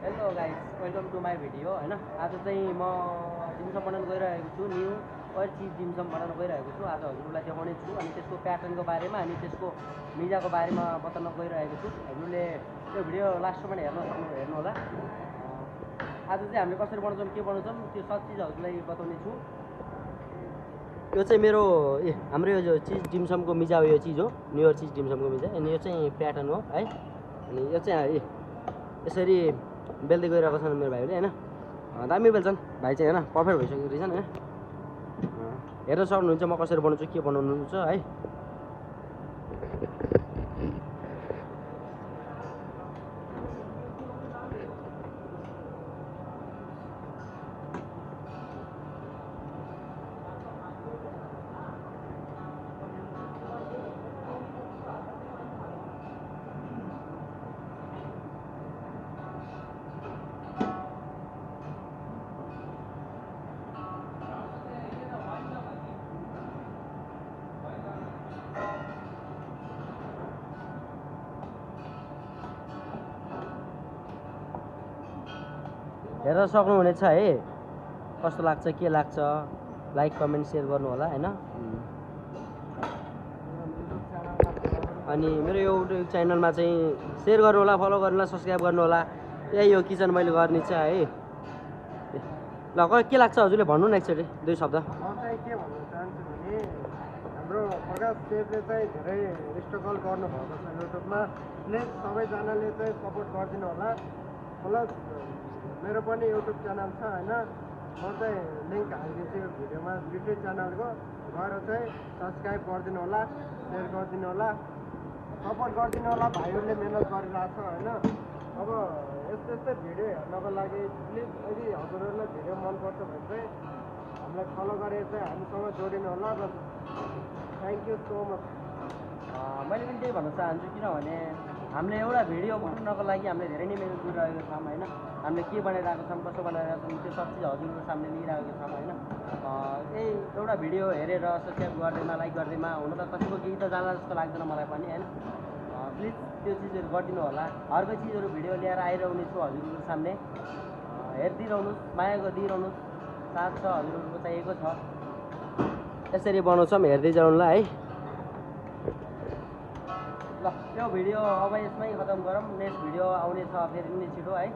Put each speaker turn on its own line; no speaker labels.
Hello guys, welcome to my video होइन। आज चाहिँ म डिमसम बनाउन गइरहेको छु। न्यू और चिज डिमसम बनाउन गइरहेको छु। आज हजुरहरूलाई देखाउने छु अनि त्यसको प्याटर्नको बारेमा अनि त्यसको मिजाको बारेमा बताउन गइरहेको छु। हजुरले यो भिडियो लास्टसम्म हेर्नु होला। आज चाहिँ हामीले कसरी बनाउँछौँ, के बनाउँछौँ त्यो सब चिज हजुरलाई बताउने छु। यो चाहिँ मेरो हाम्रो यो चिज डिमसमको मिजा हो। यो चिज हो न्यू इयर चिज डिमसमको मिजा। अनि यो चाहिँ प्याटर्न हो है। अनि यो चाहिँ यसरी बेल्दै गइरहेको छन् मेरो भाइहरूले होइन। दामी बेल्छन् भाइ चाहिँ होइन, पर्फेक्ट भइसकेको रहेछन् होइन। हेर्न सक्नुहुन्छ म कसरी बनाउँछु, के बनाउनुहुन्छ है। हेर्न सक्नुहुनेछ है, कस्तो लाग्छ, के लाग्छ। लाइक कमेन्ट सेयर गर्नु होला होइन। अनि मेरो युट्युब च्यानलमा चाहिँ सेयर गर्नु होला, फलो गर्नु होला, सब्सक्राइब गर्नु होला। यही हो किचन मैले गर्ने चाहिँ है। ल के लाग्छ हजुरले भन्नु न एकचोटि दुई शब्द।
म चाहिँ के भन्न चाहन्छु भने हाम्रो प्रकाश देवले चाहिँ धेरै स्ट्रगल गर्नुभएको छ युट्युबमा। प्लिज सबैजनाले चाहिँ सपोर्ट गरिदिनु होला। प्लस मेरो पनि युट्युब च्यानल छ होइन। म चाहिँ लिङ्क हालिदिन्छु यो भिडियोमा दुईटै च्यानलको। गएर चाहिँ सब्सक्राइब गरिदिनु होला, सेयर गरिदिनु होला, सपोर्ट गरिदिनु होला। भाइहरूले मिहिनेत गरिरहेको छ होइन। अब यस्तै यस्तै भिडियो हेर्नको लागि प्लिज यदि हजुरहरूलाई भिडियो मनपर्छ भने चाहिँ हामीलाई फलो गरेर चाहिँ हामीसँग जोडिनु होला। र थ्याङ्क यू सो मच।
मैले पनि त्यही भन्न चाहन्छु, किनभने हामीले एउटा भिडियो बनाउनको लागि हामीले धेरै नै मिहिनेत गरिरहेको छौँ होइन। हामीले के बनाइरहेको छौँ, कसो बनाइरहेको छौँ, त्यो सब चिज हजुरको सामने लिइरहेको छौँ होइन। यही एउटा भिडियो हेरेर सब्सक्राइब गर्दैमा, लाइक गर्दैमा हुन त कतिको केही त जाला जस्तो लाग्दैन मलाई पनि होइन। प्लिज त्यो चिजहरू गरिदिनु होला। अर्को चिजहरू भिडियो ल्याएर आइरहने छु हजुरहरूको सामने। हेरिदिइरहनुहोस्, माया गरिदिइरहनुहोस्, साथ छ हजुरहरूको चाहिएको छ। यसरी बनाउँछौँ, हेर्दै जाउँला है। ल यो भिडियो अब यसमै खतम गरौँ। नेक्स्ट भिडियो आउने छ फेरि पनि छिटो है।